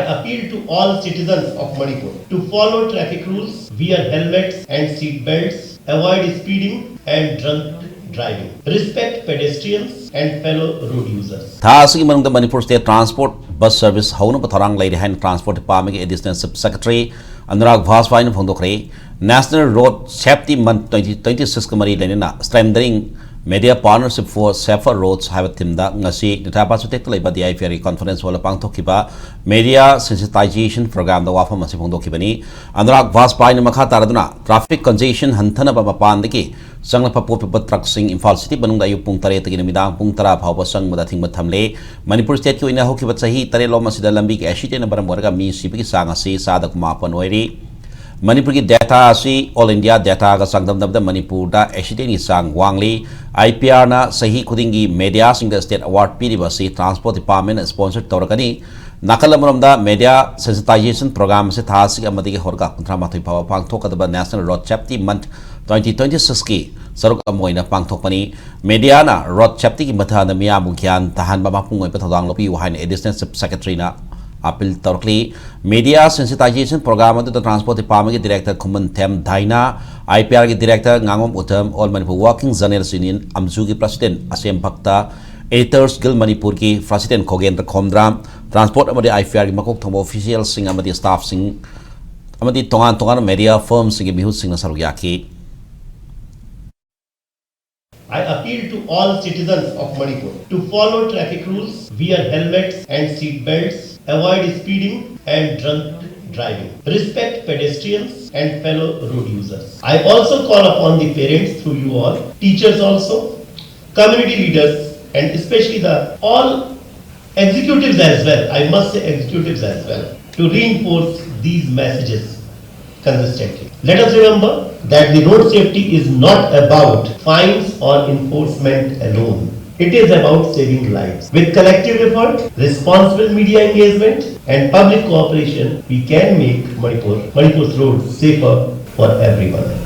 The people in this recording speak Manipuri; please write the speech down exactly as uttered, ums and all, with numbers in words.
I appeal to all citizens of Manipur to follow traffic rules, wear helmets and seat belts, avoid speeding and drunk driving, respect pedestrians and fellow road users. ꯊꯥ ꯑꯁꯤꯒꯤ ꯃꯅꯨꯡꯗ Manipur state transport bus service ꯍꯧꯅꯕ ꯊꯧꯔꯥꯡ ꯂꯩꯔꯦ ꯍꯥꯏꯅ ꯇ꯭ꯔꯥꯟꯁꯄꯣꯔꯠ ꯗꯤꯄꯥꯔꯠꯃꯦꯟꯒꯤ ꯑꯦꯗꯤꯁꯅꯦꯜ ꯆꯤꯐ ꯁꯦꯀ꯭ꯔꯦꯇꯔꯤ ꯑꯅꯨꯔꯥꯒ ꯚꯥꯖꯄꯥꯏꯅ ꯐꯣꯡꯗꯣꯛꯈ꯭ꯔꯦ꯫ National Road Safety Month twenty twenty-six ꯀ ꯃꯔꯤ ꯂꯩꯅꯅ Strengthening Media Partnership for Safer Roads ꯍꯥꯏꯕ ꯊꯤꯝꯗ ꯉꯁꯤ ꯅꯤꯊꯥ ꯄꯥꯁꯨꯇꯦꯛꯇ ꯂꯩꯕ ꯗꯤ ꯑꯥꯏ ꯄꯤ ꯑꯥꯔꯒꯤ ꯀꯣꯟꯐꯔꯦꯟꯁ ꯍꯣꯜꯗ ꯄꯥꯡꯊꯣꯛꯈꯤꯕ ꯃꯦꯗꯤꯌꯥ ꯁꯦꯟꯁꯤꯇꯥꯏꯖꯦꯁꯟ ꯄ꯭ꯔꯣꯒ꯭ꯔꯥꯝꯗ ꯋꯥꯐꯝ ꯑꯁꯤ ꯐꯣꯡꯗꯣꯛꯈꯤꯕꯅꯤ꯫ ꯑꯅꯨꯔꯥꯒ ꯚꯥꯖꯄꯥꯏꯅ ꯃꯈꯥ ꯇꯥꯔꯗꯨꯅ ꯇ꯭ꯔꯥꯐꯤꯛ ꯀꯟꯖꯦꯁꯟ ꯍꯟꯊꯅꯕ ꯃꯄꯥꯟꯗꯒꯤ ꯆꯪꯂꯛꯄ ꯄꯣꯠ ꯄꯨꯕ ꯇ꯭ꯔꯛꯁꯤꯡ ꯏꯝꯐꯥꯜ ꯁꯤꯇꯤ ꯃꯅꯨꯡꯗ ꯑꯌꯨꯛ ꯄꯨꯡ ꯇꯔꯦꯠꯇꯒꯤꯅ ꯅꯨꯃꯤꯗꯥꯡ ꯄꯨꯡ ꯇꯔꯥ ꯐꯥꯎꯕ ꯆꯪꯕꯗ ꯑꯊꯤꯡꯕ ꯊꯝꯂꯦ꯫ ꯃꯅꯤꯄꯨꯔ ꯁ꯭ꯇꯦꯠꯀꯤ ꯑꯣꯏꯅ ꯍꯧꯈꯤꯕ ꯆꯍꯤ ꯇꯔꯦꯠꯂꯣꯝ ꯑꯁꯤꯗ ꯂꯝꯕꯤꯒꯤ ꯑꯦꯛꯁꯤꯗꯦꯟꯅ ꯃꯔꯝ ꯑꯣꯏꯔꯒ ꯃꯤ ꯁꯤꯕꯒꯤ ꯆꯥꯡ ꯑꯁꯤ ꯆꯥꯗ ꯀꯨꯟꯃꯥꯄꯟ ꯑꯣꯏꯔꯤ꯫ ꯃꯅꯤꯄꯨꯔꯒꯤ ꯗꯦꯇꯥ ꯑꯁꯤ ꯑꯣꯜ ꯏꯟꯗꯤꯌꯥ ꯗꯦꯇꯥꯒ ꯆꯥꯡꯗꯝꯅꯕꯗ ꯃꯅꯤꯄꯨꯔꯗ ꯑꯦꯛꯁꯤꯗꯦꯟꯒꯤ ꯆꯥꯡ ꯋꯥꯡꯂꯤ꯫ ꯑꯥꯏ ꯄꯤ ꯑꯥꯔꯅ ꯆꯍꯤ ꯈꯨꯗꯤꯡꯒꯤ ꯃꯦꯗꯤꯌꯥꯁꯤꯡꯗ ꯁ꯭ꯇꯦꯠ ꯑꯦꯋꯥꯔꯗ ꯄꯤꯔꯤꯕ ꯑꯁꯤ ꯇ꯭ꯔꯥꯟꯁꯄꯣꯔꯠ ꯗꯤꯄꯥꯔꯠꯃꯦꯟꯅ ꯁ꯭ꯄꯣꯟꯁꯔ ꯇꯧꯔꯒꯅꯤ꯫ ꯅꯥꯀꯜ ꯑꯃꯔꯣꯝꯗ ꯃꯦꯗꯤꯌꯥ ꯁꯦꯟꯁꯤꯇꯥꯏꯖꯦꯁꯟ ꯄ꯭ꯔꯣꯒ꯭ꯔꯥꯝ ꯑꯁꯤ ꯊꯥ ꯑꯁꯤꯒꯤ ꯑꯃꯗꯒꯤ ꯍꯧꯔꯒ ꯀꯨꯟꯊ꯭ꯔꯥ ꯃꯥꯊꯣꯏ ꯐꯥꯎꯕ ꯄꯥꯡꯊꯣꯛꯀꯗꯕ National Road Safety Month twenty twenty-six ꯀꯤ ꯁꯔꯨꯛ ꯑꯃ ꯑꯣꯏꯅ ꯄꯥꯡꯊꯣꯛꯄꯅꯤ꯫ ꯃꯦꯗꯤꯌꯥꯅ ꯔꯣꯗ ꯁꯦꯐꯇꯤꯒꯤ ꯃꯇꯥꯡꯗ ꯃꯤꯌꯥꯝꯕꯨ ꯒ꯭ꯌꯥꯟ ꯇꯥꯍꯟꯕ ꯃꯄꯨꯡ ꯑꯣꯏꯕ ꯊꯧꯗꯥꯡ ꯂꯧꯕꯤꯌꯨ ꯍꯥꯏꯅ ꯑꯦꯗꯤꯁꯅꯦꯜ ꯆꯤꯐ ꯁꯦꯀ꯭ꯔꯦꯇꯔꯤꯅ ꯑꯄꯤꯜ ꯇꯧꯔꯛꯂꯤ꯫ ꯃꯦꯗꯤꯌꯥ ꯁꯦꯟꯁꯤꯇꯥꯏꯖꯦꯁꯟ ꯄ꯭ꯔꯣꯒ꯭ꯔꯥꯝ ꯑꯗꯨꯗ ꯇ꯭ꯔꯥꯟꯁꯄꯣꯔꯠ ꯗꯤꯄꯥꯔꯠꯃꯦꯟꯒꯤ director Khumanthem Diana, I P ꯑꯥꯔꯒꯤ ꯗꯤꯔꯦꯛꯇꯔ ꯉꯥꯉꯣꯝ Uttam, all Manipur working journalists union ꯑꯝꯖꯨꯒꯤ president Ashem Bhakta, editors guild ꯃꯅꯤꯄꯨꯔꯒꯤ ꯄ꯭ꯔꯁꯤꯗꯦꯟ ꯈꯣꯒꯦꯟꯗ꯭ꯔ ꯈꯣꯝꯗ꯭ꯔꯥꯝ, ꯇ꯭ꯔꯥꯟꯁꯄꯣꯔꯠ ꯑꯃꯗꯤ ꯑꯥꯏ ꯄꯤ ꯑꯥꯔꯒꯤ ꯃꯀꯣꯛ ꯊꯣꯡꯕ ꯑꯣꯐꯤꯁꯤꯌꯦꯜꯁꯤꯡ ꯑꯃꯗꯤ ꯁ꯭ꯇꯥꯐꯁꯤꯡ ꯑꯃꯗꯤ ꯇꯣꯉꯥꯟ ꯇꯣꯉꯥꯟꯕ ꯃꯦꯗꯤꯌꯥ ꯐꯔꯝꯁꯤꯡꯒꯤ ꯃꯤꯍꯨꯠꯁꯤꯡꯅ ꯁꯔꯨꯛ ꯌꯥꯈꯤ꯫ I appeal to all citizens of Manipur to follow traffic rules, wear helmets and seat belts, avoid speeding and drunk driving, respect pedestrians and fellow road users. I also call upon the parents through you all, teachers also, community leaders, and especially the all executives as well, I must say executives as well, to reinforce these messages consistently. Let us remember that the road safety is not about fines or enforcement alone. It is about saving lives. With collective effort, responsible media engagement, and public cooperation, we can make Manipur, Manipur's roads safer for everyone.